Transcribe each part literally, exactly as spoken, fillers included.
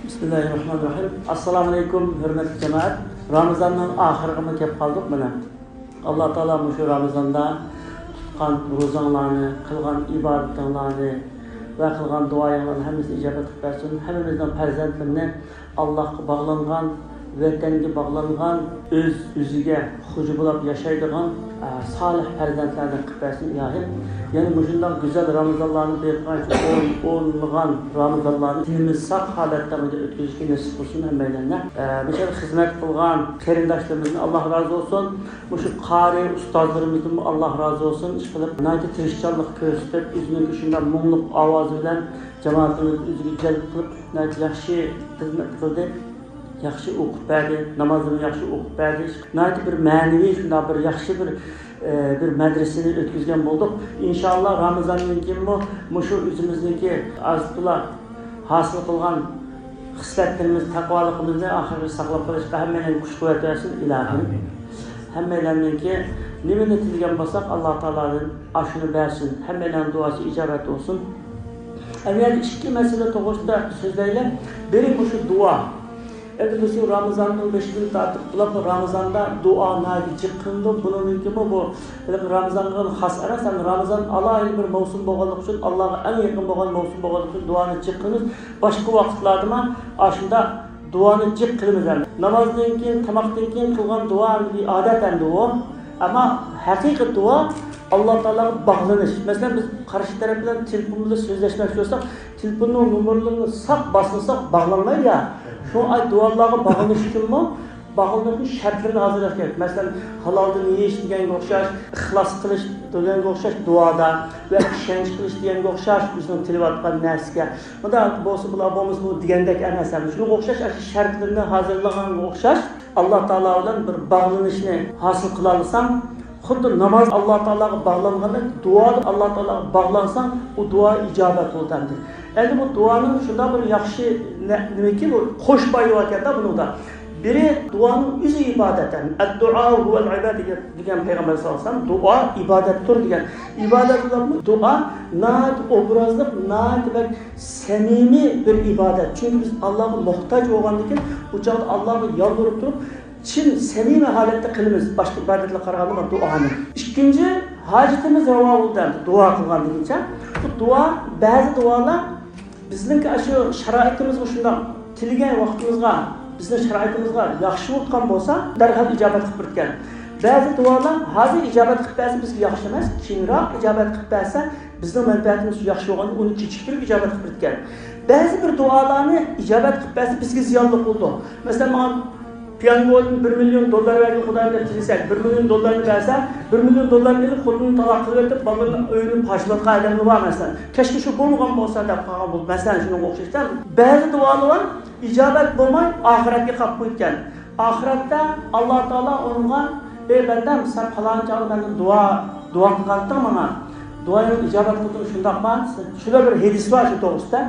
بىسمىللاھىررەھمانىررەھىم. ئەسسالامۇئەلەيكۇم، ھۆرمەتلىك جامائەت. رامىزاننىڭ ئاخىرىغىمۇ كەپ قالدۇق مانا. ئاللا تائالا مۇشۇ رامىزاندا تۇتقان روزاڭلارنى، قىلغان ئىبادىتىڭلارنى ۋە قىلغان دۇئايىڭلارنى ھەممىسىنى ئىجابەت قىلىپ بەرسۇن. ھەممىمىزنىڭ پەرزەنتلىرىنى ئاللاھقا باغلانغان، ۋەتەنگە باغلانغان، ئۆز ئۆزىگە خوجا بولاپ ياشايدىغان، ئە، سالىھ پەرزەنتلەردىن قىلىپ بەرسۇن، ئىلاھىم. يەنە مۇشۇنداق گۈزەل رامىزانلارنى بېرىپ، ئون، ئونلىغان رامىزانلارنى تېنىمىز ساق ھالەتتە ئۆتكۈزۈشكە نېسىپ قىلسۇن ھەممەيلەننى. ئە، مۇشۇ خىزمەت قىلغان قېرىنداشلىرىمىزدىن ئاللا رازى بولسۇن. مۇشۇ قارىي ئۇستازلىرىمىزدىنمۇ ئاللا رازى بولسۇن. ئىشقىلىپ ناھايىتى تىرىشچانلىق كۆرسىتىپ، ئۆزىنىڭكى شۇنداق مۇڭلۇق ئاۋازى بىلەن جامائىتىمىزنى ئۆزىگە جەلپ قىلىپ، ناھايىتى ياخشى خىزمەت قىلدى. ياخشى ئوقۇپ بەردى، نامازىنى ياخشى ئوقۇپ بەردى. ناھايىتى بىر مەنىۋى، شۇنداق بىر ياخشى بىر، ئە، بىر مەدرىسىنى ئۆتكۈزگەن بولدۇق. ئىنشاللا رامىزاندىن كېيىنمۇ مۇشۇ ئۆزىمىزنىڭكى ئاز تولا ھاسىل قىلغان خىسلەتلىرىمىز، تەقۋالىقىمىزنى ئاخىرى ساقلاپ قېلىشقا ھەممەيلەنگە كۈچ قۇۋۋەت بەرسۇن، ئىلاھىم. ئامىن. ھەممەيلەننىڭكى نېمىنى تىلىگەن بولساق، ئاللا تائالادىن ئاشۇنى بەرسۇن. ھەممەيلەننىڭ دۇئاسى ئىجابەت بولسۇن. ئەمدى يەنە ئىككى مەسىلە توغرىسىدا سۆزلەيلى. بىرى مۇشۇ دۇئا. ئەمدى بىز رامىزاننىڭ بېشىدىن تارتىپ، بولۇپمۇ رامىزاندا دۇئا ناھايىتى جىق قىلىنىدۇ. بۇنىڭدىن كېيىنمۇ بۇ ھېلىقى رامىزانغا خاس ئەمەس، ھەم رامىزان ئالاھىدە بىر مەۋسۇم بولغانلىقى ئۈچۈن، ئاللاغا ئەڭ يېقىن بولغان مەۋسۇم بولغانلىقى ئۈچۈن دۇئانى جىق قىلىمىز. باشقا ۋاقىتلاردىمۇ ئاشۇنداق دۇئانى جىق قىلىمىز ئەمدى. نامازدىن كېيىن، تاماقتىن كېيىن قىلغان دۇئا ئەمدى بىر ئادەت ئەمدى ئۇ. ئەمما ھەقىقىي دۇئا ئاللا تائالاغا باغلىنىش. مەسىلەن، بىز قارشى تەرەپ بىلەن تېلېفون بىلەن سۆزلەشمەكچى بولساق، تېلېفوننىڭ نومۇرلىرىنى ساق باسمىساق باغلانمايدۇ يا. شۇڭا ئاي دۇئالارغا باغلىنىش ئۈچۈنمۇ باغلىنىشنىڭ شەرتلىرىنى ھازىرلاش كېرەك. مەسىلەن، ھالالدىن يېيىش دېگەنگە ئوخشاش، ئىخلاس قىلىش دېگەنگە ئوخشاش دۇئادا ۋە ئىشەنچ قىلىش دېگەنگە ئوخشاش ئۆزىنىڭ تىلىۋاتقان نەرسىگە. مۇنداق بولسا بۇلار بولمىسا بۇ دېگەندەك ئەمەس ھەم. شۇنىڭغا ئوخشاش ئاشۇ شەرتلىرىنى ھازىرلىغانغا ئوخشاش ئاللا تائالا بىلەن بىر باغلىنىشنى ھاسىل قىلالىساڭ، خۇددى ناماز ئاللا تائالاغا باغلانغاندەك، دۇئا ئاللا تائالاغا باغلانساڭ، ئۇ دۇئا ئىجابەت بولىدۇ ئەمدى. ئەمدى بۇ دۇئانىڭ شۇنداق بىر ياخشى نە-، نېمىكى، بۇ قوش پايدىۋاتىدۇ بۇنىڭدا. بىرى، دۇئانىڭ ئۆزى ئىبادەت. «ئەددۇئا ھۇۋەل ئىبادە» دېگەن پەيغەمبەر ساللاللاھۇ ئەلەيھى ۋەسەللەم، دۇئا ئىبادەتتۇر دېگەن. ئىبادەت بولۇپمۇ دۇئا ناھايىتى ئوبرازلىق، ناھايىتى بەك سەمىمىي بىر ئىبادەت. چۈنكى بىز ئاللاغا موھتاج بولغاندىن كېيىن، ئۇ چاغدا ئاللاغا يالۋۇرۇپ تۇرۇپ، چىن سەمىمىي ھالەتتە قىلىمىز باشقا ئىبادەتلەرگە قارىغاندا دۇئانى. ئىككىنچى، ھاجىتىمىز راۋا بولدى ئەمدى دۇئا قىلغاندىن كېيىنچە. بۇ دۇئا، بەزى دۇئالار بىزنىڭكى ئاشۇ شارائىتىمىزغا شۇنداق تىلىگەن ۋاقتىمىزغا، بىزنىڭ شارائىتىمىزغا ياخشى بولۇپ قالغان بولسا، دەرھال ئىجابەت قىلىپ بېرىدىكەن. بەزى دۇئالار ھازىر ئىجابەت قىلىپ بەرسە بىزگە ياخشى ئەمەس، كېيىنراق ئىجابەت قىلىپ بەرسە بىزنىڭ مەنپەئەتىمىز ياخشى بولغاندىن ئۇنى كېچىكتۈرۈپ ئىجابەت قىلىپ بېرىدىكەن. بەزى بىر دۇئالارنى ئىجابەت قىلىپ بەرسە بىزگە زىيانلىق بولىدۇ. مەسىلەن، ماڭا پيانگودىن بىر مىليون دوللار بەرگىن خۇدايىم دەپ تىلىسەك، بىر مىليون دوللارنى بەرسە، بىر مىليون دوللارنى ئېلىپ خوتۇنىنى تالاق قىلىۋېتىپ، بالىلىرىنىڭ ئۆيىنى پارچىلاۋاتقان ئادەملەر بار مەسىلەن. كەچكە شۇ بولمىغان بولسا دەپ قالغان بولىدۇ. مەسىلەن، شۇنىڭغا ئوخشاش. بەزى دۇئالار بار، ئىجابەت بولماي ئاخىرەتكە قاپقۇيدىكەن. ئاخىرەتتە ئاللا تائالا ئۇنىڭغا، «ئەي بەندەم، سەن پالان چاغدا مەندىن دۇئا، دۇئا قىلغانتىڭ ماڭا. دۇئايىڭنى ئىجابەت قىلدىم، شۇنداقما؟» شۇنداق بىر ھەدىس بار شۇ توغرىسىدا.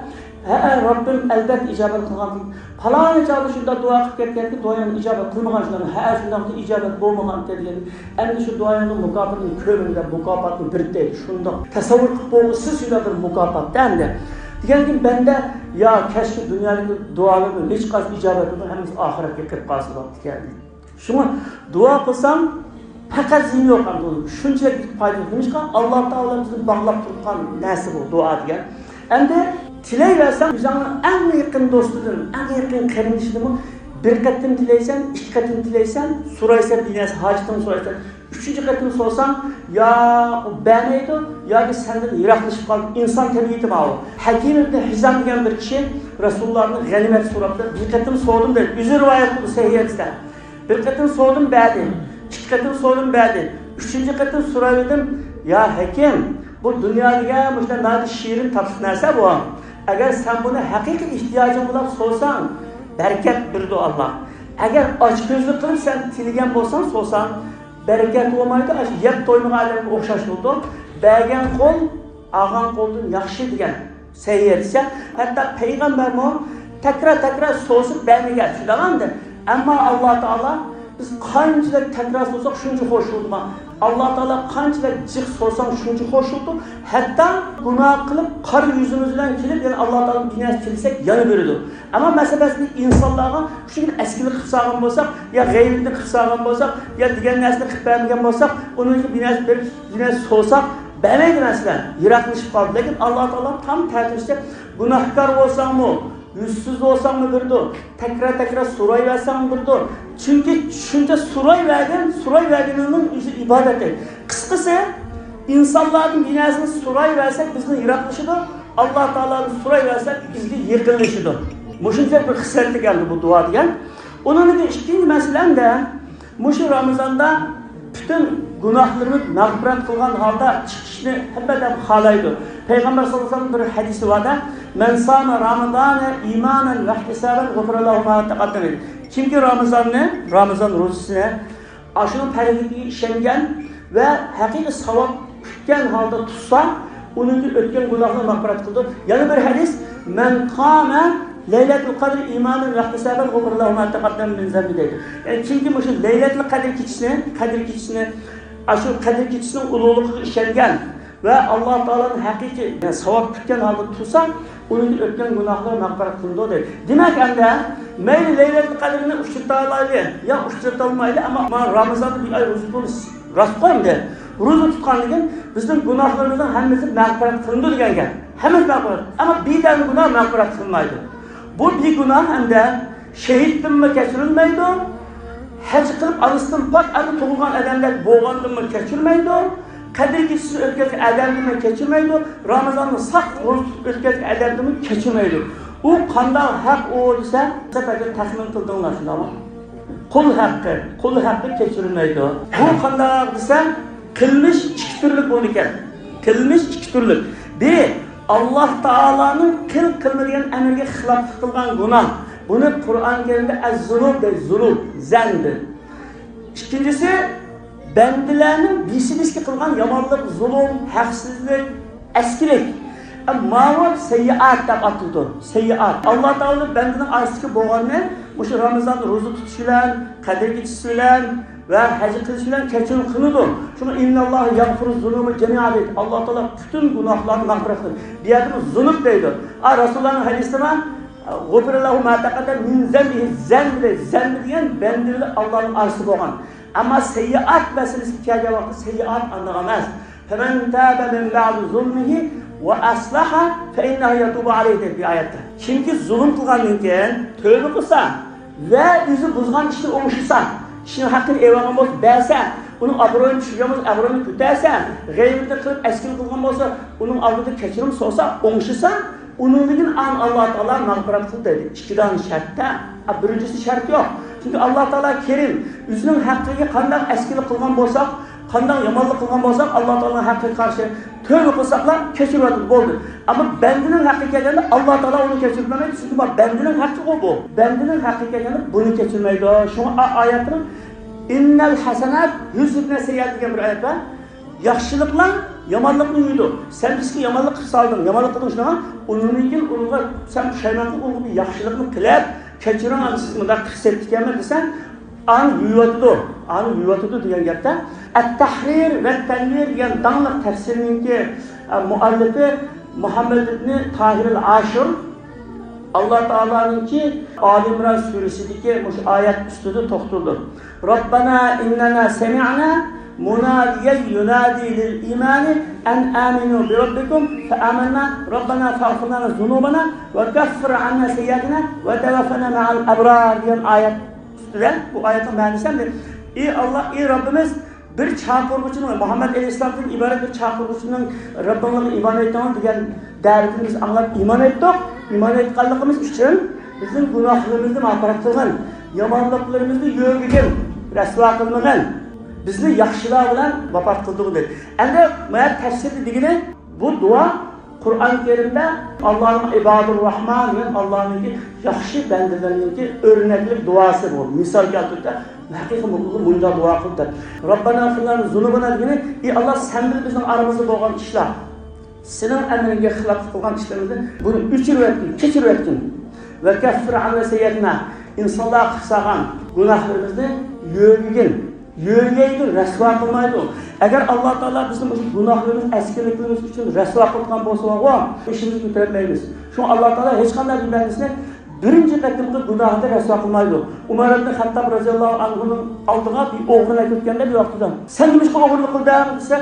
«ھەئە، رەببىم ئەلبەتتە ئىجابەت قىلغانتىم. پالان چاغدا شۇنداق دۇئا قىلىپ كەتكەنتىم، دۇئايىڭنى ئىجابەت قىلمىغان شۇنداقمۇ؟» «ھەئە، شۇنداقتى، ئىجابەت بولمىغانتى» دېگەن. «ئەمدى شۇ دۇئايىڭنىڭ مۇكاپاتىنى كۆرمىدىم» دەپ مۇكاپاتنى بېرىپتۇ. شۇنداق تەسەۋۋۇر قىلىپ بولغۇسىز شۇنداق بىر مۇكاپات ئەمدى. دېگەندىن كېيىن بەندە، يا كەچكى دۇنيادىكى دۇئالىرىمنىڭ ھېچقايسى ئىجابەت بولماي، ھەممىسى ئاخىرەتكە قېلىپ قالسا بولاتتىكەن. شۇڭا دۇئا قىلساڭ پەقەت زىيىنى يوق، ئەمدى شۇنچىلىك پايدا يوق. نېمىشقا؟ ئاللا تائالا بىزنى باغلاپ تۇرغان نەرسە بۇ دۇئا دېگەن. ئەمدى تىلەيۋەرسەڭ ئۆزۈڭنىڭ ئەڭ يېقىن دوستىدىن، ئەڭ يېقىن قېرىندىشىدىنمۇ بىر قېتىم تىلەيسەن، ئىككى قېتىم تىلەيسەن، سورايسەن، بىر نەرسە ھاجىتىڭنى سورايسەن. ئۈچىنچى قېتىم سورىساڭ، يا ئۇ بەرمەيدۇ، ياكى سەندىن يىراقلىشىپ قالدى. ئىنسان تەبىئىتى ماۋۇ. ھەكىم ئىبنى ھىزام دېگەن بىر كىشى رەسۇلۇللادىن غەنىيمەت سوراپتۇ. بىر قېتىم سورىدىم دەيدۇ. ئۆزى رىۋايەت قىلدى سەھىھ ھەدىستە. بىر قېتىم سورىدىم، بەردى. ئىككى قېتىم سورىدىم، بەردى. ئۈچىنچى قېتىم سوراۋىدىم، يا ھەكىم، بۇ دۇنيا دېگەن مۇشۇنداق ناھايىتى شېرىن، تاتلىق نەرسە بۇ. ئەگەر سەن بۇنى ھەقىقىي ئېھتىياجىڭ بولاپ سورىساڭ، بەرىكەت بېرىدۇ ئاللا. ئەگەر ئاچكۆزلۈك قىلىپ سەن تىلىگەن بولساڭ، سورىساڭ، بەرىكەت بولمايدۇ، ئاشۇ يەپ تويمىغان ئادەمگە ئوخشاش بولىدۇ. بەرگەن قول، ئالغان قولدىن ياخشى دېگەن سەھىھ ھەدىسچە. ھەتتا پەيغەمبەرمۇ تەكرار-تەكرار سورىسا بەرمىگەن، شۇنداقمۇ؟ ئەمما ئاللا تائالا بىز قانچىلىك تەكرار سورىساق، شۇنچە خوش بولىدۇ. ئاللا تائالا قانچىلىك جىق سورىساڭ، شۇنچە خوش بولىدۇ. ھەتتا گۇناھ قىلىپ، قارا يۈزىمىز بىلەن كېلىپ، يەنە ئاللا تائالانىڭ بىناسى تىلىسەك، يەنە بېرىدۇ. ئەمما مەسىلەن، بىز ئىنسانلارغا شۇ كۈنى ئەسكىلىك قىلىپ سالغان بولساق، يا غەيۋىتىنى قىلىپ سالغان بولساق، يا دېگەن نەرسىنى قىلىپ بەرمىگەن بولساق، ئۇنىڭ بىناسى بېرىپ، بىناسى سورىساق، بەرمەيدۇ مەسىلەن، يىراقلىشىپ قالدى. لېكىن ئاللا تائالا تام تەتۈرىسىدە، گۇناھكار بولساڭمۇ، يۈزسىز بولساڭمۇ بېرىدۇ، تەكرار-تەكرار سورايۋەرسەڭمۇ بېرىدۇ. چۈنكى شۇنچە سورايۋەرگەن، سورايۋەرگىنىڭنىڭ ئۆزى ئىبادەت. قىسقىسى، ئىنسانلاردىن بىر نەرسىنى سورايۋەرسەك، بىزدىن يىراقلىشىدۇ، ئاللا تائالادىن سورايۋەرسەك، بىزگە يېقىنلىشىدۇ. مۇشۇنچە بىر خىسلەتلىك ئەمدى بۇ دۇئا دېگەن. ئۇنىڭدىن كېيىن ئىككىنچى مەسىلەمدە، مۇشۇ رامىزاندا پۈتۈن گۇناھلىرىمىز مەغپىرەت قىلغان ھالدا چىقىشنى ھەممە ئادەم خالايدۇ. پەيغەمبەر ساللاللاھۇ ئەلەيھى ۋەسەللەم بىر ھەدىسى باردا، مەن سامە رامىزانە ئىمانەن ۋەھتىسابەن غۇفىرەللاھۇ ما تەقەددەم. كىمكى رامىزاننى، رامىزان روزىسىنى ئاشۇنىڭ پەرزلىكىگە ئىشەنگەن ۋە ھەقىقىي ساۋاب كۈتكەن ھالدا تۇتسا، ئۇنىڭدىن ئۆتكەن گۇناھلىرىنى مەغپىرەت قىلىدۇ. يەنە بىر ھەدىس، مەن قامە لەيلەتۇل قەدر ئىمانەن ۋەھتىسابەن غۇفىرەللاھۇ ما تەقەددەم مىن زەنبى دەيدۇ. يەنى كىمكى مۇشۇ لەيلەتۇل قەدر كېچىسىنى، قەدر كېچىسىنى، ئاشۇ قەدر كېچىسىنىڭ ئۇلۇغلۇقىغا ئىشەنگەن ۋە ئاللا تائالادىن ھەقىقىي، يەنى ساۋاب كۈتكەن ھالدا تۇرسا، ئۇنىڭدىن ئۆتكەن گۇناھلار مەغپىرەت قىلىنىدۇ دەيدۇ. دېمەك، ئەمدى مەيلى لەيلەتۇل قەدرنى ئۇچرىتالايلى يا ئۇچرىتالمايلى، ئەمما مانا رامىزاندا بىر ئاي روزا تۇتىمىز. راستقۇ ئەمدى؟ روزا تۇتقاندىن كېيىن بىزنىڭ گۇناھلىرىمىزنىڭ ھەممىسى مەغپىرەت قىلىنىدۇ دېگەن گەپ. ھەممىسى مەغپىرەت. ئەمما بىر دانە گۇناھ مەغپىرەت قىلىنمايدۇ. بۇ بىر گۇناھ ئەمدى شېھىتتىنمۇ كەچۈرۈلمەيدۇ. ھەج قىلىپ ئانىسىدىن پاك ئەمدى تۇغۇلغان ئادەمدەك بولغاندىنمۇ كەچۈرمەيدۇ. قەدىر كېچىسىنى ئۆتكەزگەن ئادەمدىنمۇ كەچۈرمەيدۇ. رامىزاننى ساق روزا تۇتۇپ ئۆتكەزگەن ئادەمدىنمۇ كەچۈرمەيدۇ. ئۇ قانداق ھەق ئۇ دېسە، سەپەردە تەخمىن قىلدىڭلار، شۇنداقمۇ؟ قۇل ھەققى، قۇل ھەققى كەچۈرمەيدۇ. بۇ قانداق دېسە، قىلمىش ئىككى تۈرلۈك بولىدىكەن. قىلمىش ئىككى تۈرلۈك. بىر، ئاللا تائالانىڭ قىل، قىلما دېگەن ئەمرىگە خىلاپلىق قىلغان گۇناھ. بۇنى قۇرئان كەرىمدە ئەز-زۇنۇب دەيدۇ، زۇنۇب، زەنب. ئىككىنچىسى، بەندىلەرنىڭ بىسىدىسكە قىلغان يامانلىق، زۇلۇم، ھەقسىزلىك، ئەسكىلىك. ئە، ماۋۇ سەييىئات دەپ ئاتىلىدۇ. سەييىئات. ئاللا تائالا بەندىنىڭ ئارىسىدىكى بولغاننى مۇشۇ رامىزاندا روزا تۇتۇش بىلەن، قەدىر كېچىسى بىلەن ۋە ھەج قىلىش بىلەن كەچۈرۈم قىلىدۇ. شۇڭا، ئىنناللاھە يەغفۇرۇز زۇنۇبە جەمىئا دەيدۇ. ئاللا تائالا پۈتۈن گۇناھلارنى مەغپىرەت قىلىدۇ. بۇ يەردىمۇ زۇنۇب دەيدۇ. ئا، رەسۇلۇللانىڭ ھەدىسىدە بار، غۇفىرەللاھۇ ما تەقەددەم مىن زەنبىھى، زەنبى، زەنبى دېگەن بەندە بىلەن ئاللانىڭ ئارىسىدا بولغان. ئەمما سەييىئات مەسىلىسىگە كەلگەن ۋاقىتتا سەييىئات ئانداق ئەمەس. فَمَنْ تَابَ مِنْ بَعْدِ ظُلْمِهِ وَأَصْلَحَ فَإِنَّهُ يَتُوبُ عَلَيْهِ دەيدۇ بىر ئايەتتە. كىمكى زۇلۇم قىلغاندىن كېيىن تۆبە قىلسا ۋە ئۆزى بۇزغان ئىشنى ئوڭشىسا، ئىشنىڭ ھەققىنى ئېلىۋالغان بولسا، بەرسە، ئۇنىڭ ئابرۇيىنى چۈشۈرگەن بولسا، ئابرۇيىنى كۆتەرسە، غەيۋىتىنى قىلىپ ئەسكىلىك قىلغان بولسا، ئۇنىڭ ئالدىدا كەچۈرۈم سورىسا، ئوڭشىسا، ئۇنىڭدىن كېيىن ئان-، ئاللا تائالا مەغپىرەت قىلدى دەيدۇ. ئىككى دانە شەرتتە. ئا، بىرىنچىسى شەرت يوق. چۈنكى ئاللا تائالا كېرىم. ئۆزىنىڭ ھەققىگە قانداق ئەسكىلىك قىلغان بولساق، قانداق يامانلىق قىلغان بولساق، ئاللا تائالانىڭ ھەققىگە قارشى تۆبە قىلساقلا كەچۈرۈۋېتىدۇ، بولدى. ئەمما بەندىنىڭ ھەققىگە كەلگەندە ئاللا تائالا ئۇنى كەچۈرمەيدۇ. چۈنكى بۇ بەندىنىڭ ھەققىغۇ بۇ. بەندىنىڭ ھەققىگە كەلگەندە بۇنى كەچۈرمەيدۇ. شۇڭا ئا-، ئايەتنىڭ «ئىننەل ھەسەنات يۇزھىبنە سەييىئات» دېگەن بىر ئايەت بار. ياخشىلىقلار يامانلىقنى يۇيىدۇ. سەن بىزگە يامانلىق قىلىپ سالدىڭ، يامانلىق قىلدىڭ شۇنىڭغا، ئۇنىڭدىن كېيىن ئۇنىڭغا سەن پۇشايمان قىلىپ، ئۇنىڭغا بىر ياخشىلىقنى قىلىپ، كەچۈرۈڭ، ئەمدى سىز مۇنداق قىلىپ كەتكەنمەن دېسەڭ، ئانى يۇيۇۋاتىدۇ، ئانى يۇيۇۋاتىدۇ دېگەن گەپتە. ئەت-تەھرىر ۋە تەنۋىر دېگەن داڭلىق تەپسىرنىڭكى، ئە، مۇئەللىپى مۇھەممەد ئىبنى تاھىرىل ئاشۇر، ئاللا تائالانىڭكى ئالى ئىمران سۈرىسىدىكى مۇشۇ ئايەت ئۈستىدە توختىلىدۇ. ربنا إننا سمعنا مناديا ينادي للإيمان أن آمنوا بربكم فآمنا ربنا فاغفر لنا ذنوبنا وكفر عنا سيئاتنا وتوفنا مع الأبرار دېگەن ئايەت ئۈستىدە، بۇ ئايەتنىڭ مەنىسى ئەمدى، ئى ئاللا، ئى رەببىمىز، بىر چاقىرغۇچىنىڭ، مۇھەممەد ئەلەيھىسسالامدىن ئىبارەت بىر چاقىرغۇچىنىڭ رەببىڭلارغا ئىمان ئېيتىڭلار دېگەن دەۋىتىنى بىز ئاڭلاپ ئىمان ئېيتتۇق. ئىمان ئېيتقانلىقىمىز ئۈچۈن بىزنىڭ گۇناھلىرىمىزنى مەغپىرەت قىلغىن، يامانلىقلىرىمىزنى يۆگىگىن، رەسۋا قىلمىغىن، بىزنى ياخشىلار بىلەن ۋاپات قىلدۇرغىن دېدى. ئەمدى مانا تەپسىردە دېگىنى، بۇ دۇئا قۇرئان كەرىمدە ئاللانىڭ ئىبادۇر راھمان دېگەن ئاللانىڭكى ياخشى بەندىلىرىنىڭكى ئۆرنەكلىك دۇئاسى بۇ. مىسال كەلتۈرۈپتۇ. ھەقىقىي مۇئمىنلار مۇنداق دۇئا قىلىدۇ دەپ. ربنا اغفر لنا ذنوبنا دېگىنى، ئى ئاللا، سەن بىلەن بىزنىڭ ئارىمىزدا بولغان ئىشلار، سېنىڭ ئەمرىڭگە خىلاپلىق قىلغان ئىشلىرىمىزنى بۇنى ئۆچۈرۈۋەتكىن، كەچۈرۈۋەتكىن. ۋە كەففىر ئەننا سەييئاتىنا، ئىنسانلارغا قىلىپ سالغان گۇناھلىرىمىزنى يۆگىگىن، يۆگەيدۇ، رەسۋا قىلمايدۇ. ئەگەر ئاللا تائالا بىزنى مۇشۇ گۇناھلىرىمىز، ئەسكىلىكلىرىمىز ئۈچۈن رەسۋا قىلغان بولسىغۇ، ئىشىمىزنى كۆتۈرەلمەيمىز. شۇڭا ئاللا تائالا ھېچقانداق بىر بەندىسىنى بىرىنچى قېتىمقى گۇناھىدا رەسۋا قىلمايدۇ. ئۇمەر ئىبن خەتتاب رازىياللاھۇ ئەنھۇنىڭ ئالدىغا بىر ئوغرىنى ئەكەتكەندە بىر ۋاقتىدا، «سەن نېمىشقا ئوغرىلىق قىلدىڭ؟» دېسە،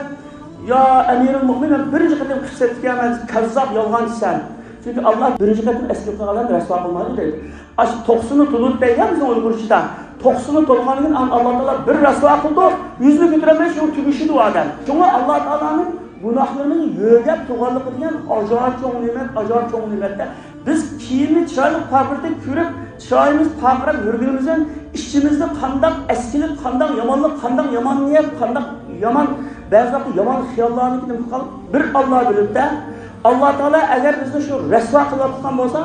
«يا ئەمىرۇل مۆمىنىن، مەن بىرىنچى قېتىم قىلىپ سەتكەنمەن، كەززاپ، يالغانچى سەن. چۈنكى ئاللا بىرىنچى قېتىم ئەسكىلىك قىلغانلارنى رەسۋا قىلمايدۇ» دەيدۇ. ئاشۇ توقسىنى تولدى دەيدۇ بىزنىڭ ئۇيغۇرچىدا. توقسىنى تولغاندىن كېيىن ئاللا تائالا بىر رەسۋا قىلىدۇ، يۈزىنى كۆتۈرەلمەي شۇ تۈگىشىدۇ ئادەم. شۇڭا ئاللا تائالانىڭ گۇناھلىرىنىڭ يۆگەپ تۇرغانلىقى دېگەن ئاجايىپ چوڭ نېمەت، ئاجايىپ چوڭ نېمەت. بىز كىيىمنى چىرايلىق پارقىرىتىپ كىرىپ، چىرايىمىز پارقىراپ يۈرگىنىمىزدىن ئىچىمىزدە قانداق ئەسكىلىك، قانداق يامانلىق، قانداق يامان نىيەت، قانداق يامان، بەزى ۋاقىتتا يامان خىياللارنى نېمە قىلىپ بىر ئاللا بىلىپتە. ئاللا تائالا ئەگەر بىزنى شۇ رەسۋا قىلىۋاتقان بولسا،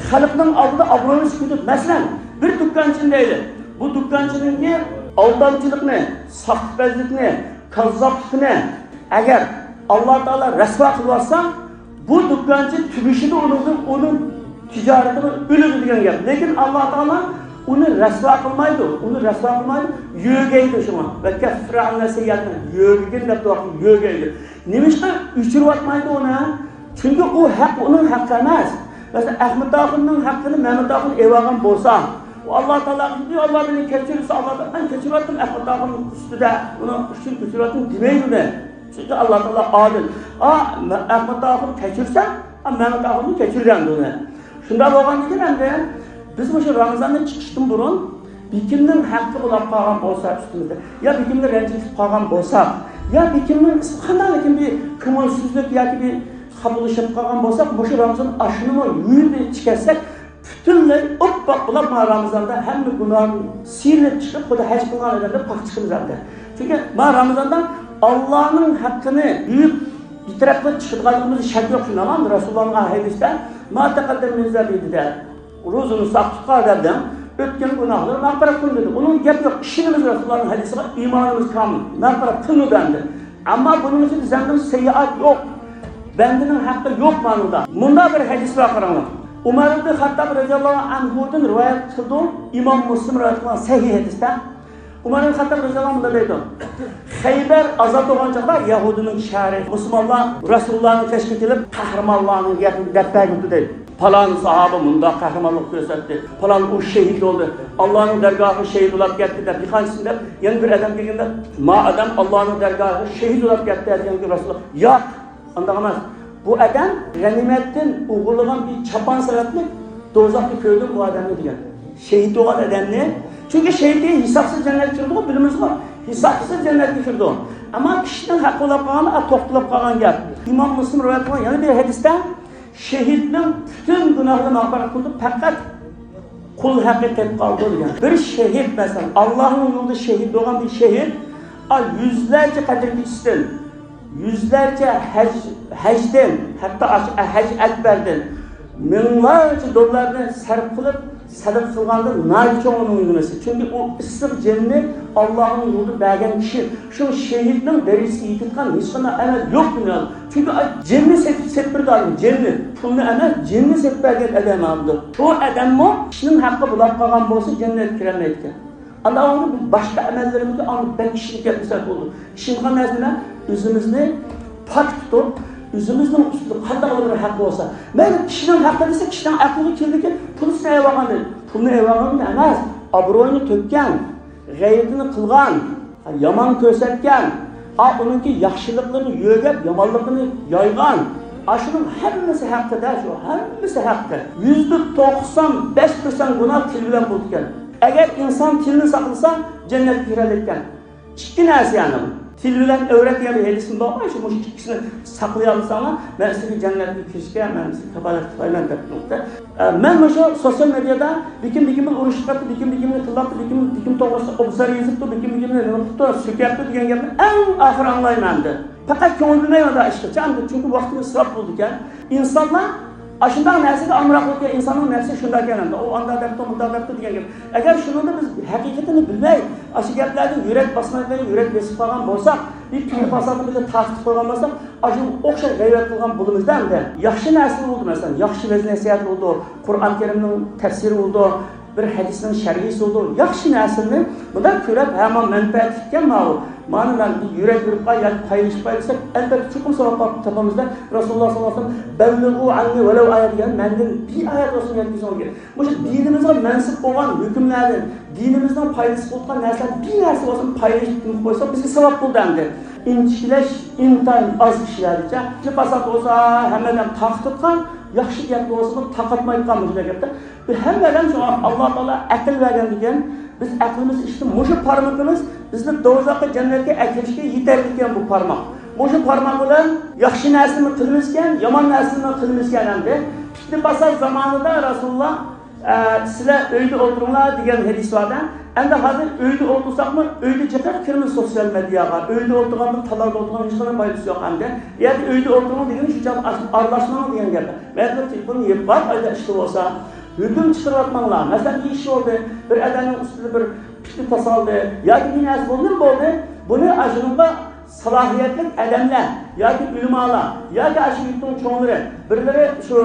خەلقنىڭ ئالدىدا ئابرۇيىمىز كېتىپ، مەسىلەن، بىر دۇكانچىنى دەيلى. بۇ دۇكانچىنىڭكى ئالدامچىلىقنى، ساختىپەزلىكنى، كاززاپلىقنى ئەگەر ئاللا تائالا رەسۋا قىلىۋاتسا، بۇ دۇكانچى تۈگىشىدۇ ئۇنىڭدىن، ئۇنىڭ تىجارىتىدىن ئۆلىدۇ دېگەن گەپ. لېكىن ئاللا تائالا ئۇنى رەسۋا قىلمايدۇ، ئۇنى رەسۋا قىلمايدۇ، يۆگەيدۇ شۇڭا. ۋە كەففىرە ئەننە سەييئاتىنى، يۆگىگىن دەپ دۇئا قىلىپ يۆگەيدۇ. نېمىشقا ئۆچۈرۈۋاتمايدۇ ئۇنى؟ چۈنكى ئۇ ھەق ئۇنىڭ ھەققى ئەمەس. مەسىلەن، ئەخمەت ئاخۇننىڭ ھەققىنى مەمەت ئاخۇن ئېلىۋالغان بولسا، ئۇ ئاللا تائالاغا دېدى، «ئاللا مېنى كەچۈرسە»، ئاللا تائالا، «مەن كەچۈرۈۋەتتىم ئەخمەت ئاخۇن ئۈستىدە، ئۇنىڭ ئۈچۈن كەچۈرۈۋەتتىم» دېمەيدۇ ئۇنى. چۈنكى ئاللا تائالا ئادىل. ئا، مە-، ئەخمەت ئاخۇننى كەچۈرسەڭ، ئا، مەمەت ئاخۇننى كەچۈرگەن ئۇنى. شۇنداق بولغاندىكىن ئەمدى بىز مۇشۇ رامىزاندىن چىقىشتىن بۇرۇن بىكىمنىڭ ھەققى بولاپ قالغان بولسا ئۈستىمىزدە، يا بىكىمنى رەنجىتىپ قالغان بولساق، يا بىكىمنىڭ قانداقلىكىن بىر كۆڭۈلسىزلىك ياكى بىر خاپىلىشىپ قالغان بولساق، مۇشۇ رامىزان ئاشۇنىمۇ يۇيۇپ چىكەتسەك، پۈتۈنلەي ئوپپاق بولاپ، مانا رامىزاندا ھەممە گۇناھىدىن سىيرىلىپ چىقىپ، خۇددى ھەج قىلغان ئادەمدەك پاك چىقىمىز ئەمدى. چۈنكى مانا رامىزاندا ئاللانىڭ ھەققىنى يۇيۇپ، بىتەرەپ قىلىپ چىقىدىغانلىقىمىزدا شەك يوق، شۇنداقمۇ؟ رەسۇلۇللانىڭ ھەدىسىدە، «ما تەقەددەم مىن زەنبىھى» دېدى. روزىنى ساق تۇتقان ئادەمنىڭ ئۆتكەن گۇناھلىرى مەغپىرەت قىلىندى. ئۇنىڭ گەپ يوق، ئىشىنىمىز رەسۇلۇللانىڭ ھەدىسىگە، ئىمانىمىز كامىل، مەغپىرەت قىلىنىدۇ ئەمدى. ئەمما بۇنىڭ ئىچىدە زەنبىل سەييئات يوق. بەندىنىڭ ھەققى يوق مانىدا. مۇنداق بىر ھەدىس بار، قاراڭلار. ئۇمەر ئىبن خەتتاب رەزىياللاھۇ ئەنھۇدىن رىۋايەت قىلىدۇ. ئىمام مۇسلىم رىۋايەت قىلغان سەھىھ ھەدىستە. ئۇمەر ئىبن خەتتاب رەزىياللاھۇ ئەنھۇ مۇنداق دەيدۇ، خەيبەر ئازاد بولغان چاغدا يەھۇدىينىڭ شەھىرى، مۇسۇلمانلار رەسۇلۇللانىڭ كەشىگە كېلىپ، قەھرىمانلارنىڭ گېپىنى دەپ بەرگۈپتۇ دەيدۇ. پالان ساھابە مۇنداق قەھرىمانلىق كۆرسەتتى، پالان ئۇ شېھىت بولدى، ئاللانىڭ دەرگاھىغا شېھىت بولاپ كەتتى دەپ، بىر قانچىسىنى دەپ، يەنە بىر ئادەم كەلگەندە، ما ئادەم ئاللانىڭ دەرگاھىغا شېھىت بولاپ كەتتى دېگەنگە رەسۇلۇللا، ياق، ئانداق ئەمەس. بۇ ئادەم غەنىيمەتتىن ئوغرىلىغان بىر چاپان سەۋەبلىك دوزاختا كۆردۈم بۇ ئادەمنى دېگەن. شېھىت بولغان ئادەمنى. چۈنكى شېھىت دېگەن ھېسابسىز جەننەتكە كىرىدىغۇ، بىلىمىزغۇ. ھېسابسىز جەننەتكە كىرىدۇ. ئەمما كىشىنىڭ ھەققى بولاپ قالغاندا، ئا، توختىلىپ قالغان گەپ. ئىمام مۇسلىم رىۋايەت قىلغان يەنە بىر ھەدىستە، شېھىتنىڭ پۈتۈن گۇناھلىرى مەغپىرەت قىلىنىپ، پەقەت قۇل ھەققى قېلىپ قالىدۇ دېگەن. بىر شېھىت، مەسىلەن، ئاللانىڭ يولىدا شېھىت بولغان بىر شېھىت، ئا، يۈزلەرچە قەتل كېچىسىدىن، يۈزلەرچە ھەج، ھەجدىن، ھەتتا ئاشۇ ھەج ئەكبەردىن مىڭلارچە دوللارنى سەرپ قىلىپ، سەدىقە قىلغاندا ناھايىتى چوڭ ئۇنىڭ يۈنىسى. چۈنكى ئۇ ئىسسىق جېنىنى ئاللانىڭ يولىدا بەرگەن كىشى. شۇ شېھىتنىڭ دەرىجىسىگە يېتىدىغان ھېچقانداق ئەمەل يوق دۇنيادا. چۈنكى ئاي، جېنىنى سېتىپ، سېتىپ بېرىدۇ ئادەم، جېنىنى. پۇلنى ئەمەس، جېنىنى سېتىپ بەرگەن ئادەم ئالىدۇ. شۇ ئادەممۇ كىشىنىڭ ھەققى بولاپ قالغان بولسا، جەننەتكە كىرەلمەيدىكەن. ئاندىن بىز باشقا ئەمەللىرىمىزگە ئاندىن بەك ئىشىنىپ كەتمىسەك بولىدۇ. ئىشىنىدىغان نەرسە نېمە؟ ئۆزىمىزنى پاك تۇتۇپ، ئۆزىمىزنىڭ ئۈستىدە قانداقلا بىر ھەق بولسا، مەيلى كىشىنىڭ ھەققى دېسە، كىشىنىڭ ئەقلىگە كېلىدىكى، پۇلىسىنى ئېلىۋالغاندىن، پۇلنى ئېلىۋالغاندىن ئەمەس، ئابرۇيىنى تۆككەن، غەيۋىتىنى قىلغان، يامان كۆرسەتكەن، ئا، ئۇنىڭكى ياخشىلىقلىرىنى يۆگەپ، يامانلىقىنى يايغان، ئاشۇنىڭ ھەممىسى ھەققىدە، شۇ ھەممىسى ھەققى. يۈزدە توقسان بەش پىرسەنت گۇناھ تىل بىلەن بولىدىكەن. ئەگەر ئىنسان تىلىنى ساقلىسا، جەننەتكە كىرەلەيدىكەن. ئىككى نەرسە يەنى. تىل بىلەن ئەۋرەت دېگەن بىر ھەدىسمۇ بار، شۇ، مۇشۇ ئىككىسىنى ساقلىيالمىساڭلار، مەن سىزگە جەننەتكە كىرىشكە، مەن سىزگە كاپالەت قىلايمەن دەپ تۇرۇپتۇ. ئە، مەن مۇشۇ سوتسىيال مېدىيادا بىكىم بىكىم بىلەن ئۇرۇشۇپ كەتتى، بىكىم بىكىمنى تىللاپتۇ، بىكىم بىكىم توغرىسىدا ئوبزور يېزىپتۇ، بىكىم بىكىمنى نېمە قىپتۇ، سۆكەپتۇ دېگەن گەپنى ئەڭ ئاخىرى ئاڭلايمەن ئەمدى. پەقەت كۆڭۈل بۆلمەيمەن ئاشۇنىڭغا، چۈنكى ۋاقتىم ئىسراپ بولىدىكەن. ئىنسانلار ئاشۇنداق نەرسىگە ئامراق بولىدىكەن، ئىنساننىڭ نەپسى شۇنداق ئىكەن، ئۇ ئانداق دەپتۇ، مۇنداق دەپتۇ دېگەن گەپ. ئەگەر شۇنىڭدا بىز ھەقىقىتىنى بىلمەي، ئاشۇ گەپلەرگە يۈرەك باسماي، يۈرەك بېسىپ قالغان بولساق، بىر تۈگە پاساتنى بىللە تارتىپ قويغان بولساق، ئاشۇنىڭغا ئوخشاش غەيۋەت قىلغان بولىمىز-دە ئەمدى. ياخشى نەرسىلەر بولىدۇ، مەسىلەن، ياخشى ۋەز-نەسىھەت بولىدۇ، قۇرئان كەرىمنىڭ تەپسىرى بولىدۇ، بىر ھەدىسنىڭ شەرھىسى بولىدۇ. ياخشى نەرسىنى مۇنداق كۆرۈپ، ھە، مانا مەنپەئەتلىككەن ماۋۇ. مانا مەن بىر يۈرەك بېرىپ قاي ياكى پايلىشىپ قاي دېسەك، ئەلبەتتە چوقۇم ساۋاب تاپىمىز دە. رەسۇلۇللاھ ساللاللاھۇ ئەلەيھى ۋەسەللەم، «بەللىغۇ ئەننى ۋەلەۋ ئايە» دېگەن، مەندىن بىر ئايەت بولسۇن يەتكۈزۈڭلار دېگەن. مۇشۇ دىنىمىزغا مەنسۇپ بولغان ھۆكۈملەردىن، دىنىمىزنىڭ پايدىسى بولغان نەرسىلەرنى بىر نەرسە بولسۇن پايلىشىپ قويساق، بىزگە ساۋاب بولدى ئەمدى. ئىنچىكىلەش ئىنتايىن ئاز كىشىلەردىچە. بىر پاسات بولسا، ھەممە ئادەم تاقىتىدىغان، ياخشى گەپ بولسا تاقاتمايدىغان مۇشۇنداق گەپتە. بىز ھەممە ئادەم شۇڭا ئاللا تائالا ئەقىل بەرگەن دېگەن، بىز ئەقلىمىز ئىشتە مۇشۇ پارمىقىمىز بىزنى دوزاخقا، جەننەتكە ئەكىرىشكە يېتەرلىككەن بۇ پارماق. مۇشۇ پارماق بىلەن ياخشى نەرسىنى قىلىمىزكەن، يامان نەرسىنى قىلىمىزكەن ئەمدى. پىتنە پاسات زامانىدا رەسۇلۇللا، ئە، «سىلەر ئۆيدە ئولتۇرۇڭلار» دېگەن ھەدىس بار دە. ئەمدى ھازىر ئۆيدە ئولتۇرساقمۇ، ئۆيدە جىقىپ كىرىمىز سوتسىيال مېدىياغا. ئۆيدە ئولتۇرغان بىر تالاندا ئولتۇرغان ھېچقانداق پايدىسى يوق ئەمدى. يا ئۆيدە ئولتۇرۇڭ دېگىنى شۇ چاغدا ئاش-، ئارىلاشماڭ دېگەن گەپ. مەيلى تېلېفوننى يېپىپ قويۇپ، ئايدا ئىشتا بولسا، ھۆكۈم چىقىرىۋاتماڭلار. مەسىلەن، بىر ئىش بولدى، بىر ئادەمنىڭ ئۈستىدە بىر پىتنە پاسالدى ياكى بىر نەرسە بولدىمۇ بولدى، بۇنى ئاشۇنىڭغا سالاھىيەتلىك ئادەملەر ياكى ئۆلىمالار ياكى ئاشۇ يۇرتنىڭ چوڭلىرى بىرلىرى شۇ،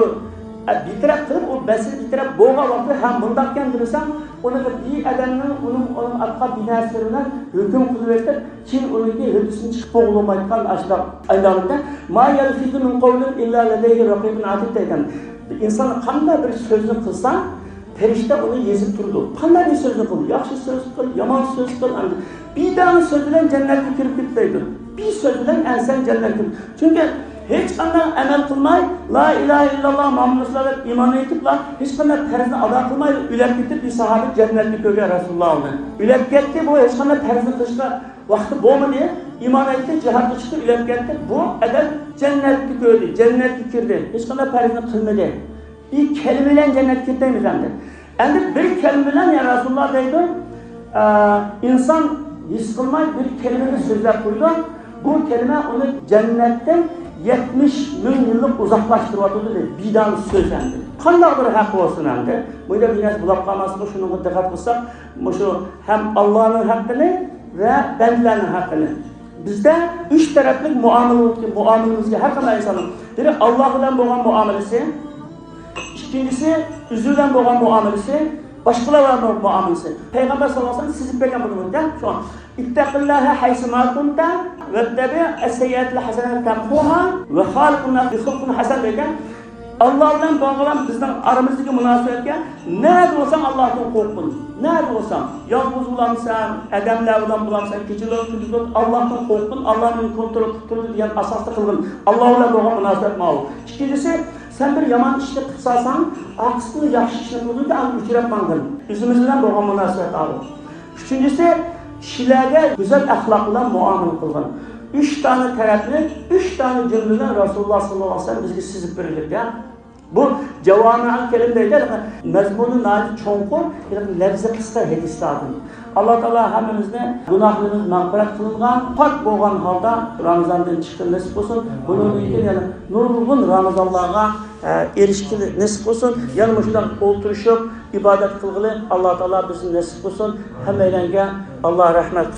ئە، بىتەرەپ قىلىپ، ئۇ مەسىلە بىتەرەپ بولغان ۋاقتىدا، ھە، مۇنداقكەن دېمىسەڭ، ئۇنىڭغا بىر ئادەمنىڭ ئۇنىڭ، ئۇنىڭ ئارقا بىر نەرسىلىرى بىلەن ھۆكۈم قىلىۋېتىپ، كېيىن ئۇنىڭكى ھۆددىسىدىن چىقىپ بولغىلىمايدىغان ئاشۇنداق ئايلانغاندا، «ما يەلفىزۇ مىن قەۋلىن ئىللا لەدەيھى رەقىبۇن ئەتىد» دەيدۇ. ئىنسان قانداق بىر سۆزنى قىلسا، پەرىشتە ئۇنى يېزىپ تۇرىدۇ. قانداق بىر سۆزنى قىل، ياخشى سۆز قىل، يامان سۆز قىل، ئەمدى بىر دانە سۆز بىلەن جەننەتكە كىرىپ كېتىدۇ. بىر سۆز بىلەن ئەنسەن جەننەتكە كىرىپ. چۈنكى ھېچقانداق ئەمەل قىلماي، «لا ئىلاھە ئىللاللا مۇھەممەد رەسۇلۇللا» دەپ ئىمان ئېيتىپلا، ھېچقانداق پەرزنى ئادا قىلماي ئۆلۈپ كېتىپ، بىر ساھابە جەننەتنى كۆرگەن رەسۇلۇللا ئۇنى. ئۆلۈپ كەتتى، بۇ ھېچقانداق پەرزنى قىلىشقا ۋاقتى بولمىدى. ئىمان ئېيتتى، جىھادقا چىقتى، ئۆلۈپ كەتتى. بۇ ئادەم جەننەتنى كۆردى، جەننەتكە كىردى. ھېچقانداق پەرزنى قىلمىدى. بىر كەلىمە بىلەن جەننەتكە كىرەلمەيمىز ئەمدى. ئەمدى بىر كەلىمە بىلەن يا رەسۇلۇللا دەيدۇ، ئە، ئىنسان ھېس قىلماي بىر كەلىمىنى سۆزلەپ قويىدۇ. بۇ كەلىمە ئۇنى جەننەتتىن يەتمىش مىڭ يىللىق ئۇزاقلاشتۇرۇۋاتىدۇ دەيدۇ. بىدان سۆز ئەمدى. قانداق بىر ھەق بولسۇن ئەمدى. بۇ يەردە بىر نەرسە بولۇپ قالماسمۇ، شۇنىڭغا دىققەت قىلساق، مۇشۇ ھەم ئاللانىڭ ھەققىنى ۋە بەندىلەرنىڭ ھەققىنى. بىزدە ئۈچ تەرەپلىك مۇئامىلە بولىدىكەن، مۇئامىلىمىزگە ھەر قانداق ئىنساننىڭ. بىرى، ئاللا بىلەن بولغان مۇئامىلىسى، ئىككىنچىسى، ئۆزى بىلەن بولغان مۇئامىلىسى، باشقىلار بىلەن بولغان مۇئامىلىسى. پەيغەمبەر ساللاللاھۇ ئەلەيھى ۋەسەللەم سىزىپ بەرگەن بۇنى بۇنداق. شۇڭا، «اتق الله حيثما كنت واتبع السيئة الحسنة تمحها وخالق الناس بخلق حسن» دېگەن. ئاللا بىلەن بولغان بىزنىڭ ئارىمىزدىكى مۇناسىۋەتكە، نەدە بولساڭ ئاللادىن قورققىن. نەدە بولساڭ، يالغۇز بولامسەن، ئادەملەر بىلەن بولامسەن، كېچىلىرى كۈندۈزلىرى ئاللادىن قورققىن، ئاللا مېنى كونترول قىلىپ تۇرىدۇ دېگەن ئاساستا قىلغىن. ئاللا بىلەن بولغان مۇناسىۋەت ماۋۇ. ئىككىنچىسى، سەن بىر يامان ئىشنى قىلىپ سالساڭ، ئارقىسىدىن ياخشى ئىشنى قىلغىنكى ئاندىن ئۆچۈرۈپ ماڭغىن. ئۆزىمىز بىلەن بولغان مۇناسىۋەت ئاۋۇ. ئۈچىنچىسى، كىشىلەرگە گۈزەل ئەخلاق بىلەن مۇئامىلە قىلغىن. ئۈچ دانە تەرەپنى، ئۈچ دانە جۈملە بىلەن رەسۇلۇللا ساللاللاھۇ ئەلەيھى ۋەسەللەم بىزگە سىزىپ بېرىلگەن. بۇ جاۋامىئۇل كەلىم دەيدۇ، مەزمۇنى ناھايىتى چوڭقۇر، لېكىن لەپزى قىسقا ھەدىسلاردىن. ئاللا تائالا ھەممىمىزنى گۇناھلىرىمىز مەغپىرەت قىلىنغان، پاك بولغان ھالدا رامىزاندىن چىققىلى نېسىپ بولسۇن. بۇنىڭدىن كېيىن يەنە نۇرغۇن رامىزانلارغا، ئە، ئېرىشكىلى نېسىپ بولسۇن. يەنە مۇشۇنداق ئولتۇرۇشۇپ ئىبادەت قىلغىلى ئاللا تائالا بىزنى نېسىپ قىلسۇن. ھەممەيلەنگە ئاللا رەھمەت قىلسۇن.